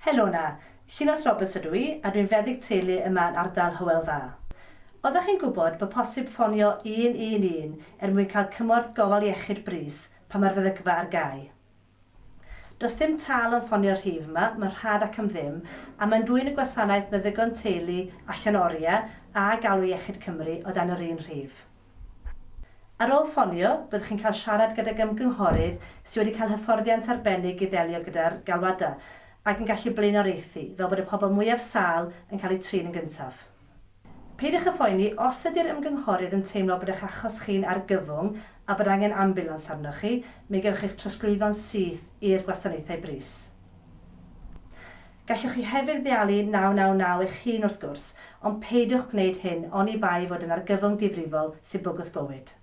Helo 'na, Llinos Roberts ydw i a dwi'n feddyg teulu yma yn ardal Hywel Dda. Oeddech chi'n gwybod bod posib ffonio 111 er mwyn cael cymorth gofal iechyd brys pan mae'r feddygfa ar gau? Does dim tâl am ffonio'r rhif yma, mae'n rhad ac am ddim, a mae'n dwyn y gwasanaeth meddygon teulu allan o oriau a Galw Iechyd Cymru o dan yr un rhif. Ar ôl ffonio, byddwch chi'n cael siarad gydag ymgynghorydd sydd wedi cael hyfforddiant arbennig i ddelio gyda'r galwadau ac yn gallu blaenoriaethu fel bod y pobl mwyaf sâl yn cael eu trin yn gyntaf. Peidiwch â phoeni os ydy'r ymgynghorydd yn teimlo bod eich achos chi'n argyfwng a bod angen ambiwlans arnoch chi, mi gewch eich trosglwyddo'n syth i'r gwasanaethau brys. Gallwch chi hefyd ddialu 999 eich hun wrth gwrs, ond peidiwch gwneud hyn oni bai fod yn argyfwng difrifol sy'n bygwth bywyd.